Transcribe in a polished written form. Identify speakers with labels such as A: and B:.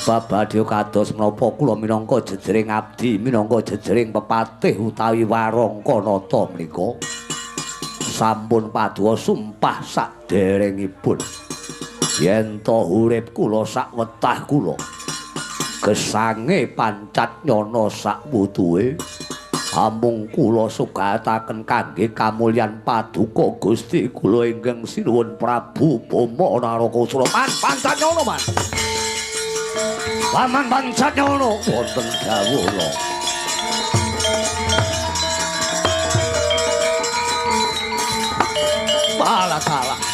A: Sebab badhe kados menapa kula minangka jejering abdi, minangka jejering pepatih utawi warangka nata menika sampun paduka sumpah saderengipun yen to urip kula sak wetah kula gesange pancat nyana sak wutuhe amung kula sugataken kangge kamulyan paduka Gusti kula ingkang sinuwun Prabu Bama Narakasura. Man pancat nyono man. Paman pancat nyono wonten dawuh lho. Salah salah.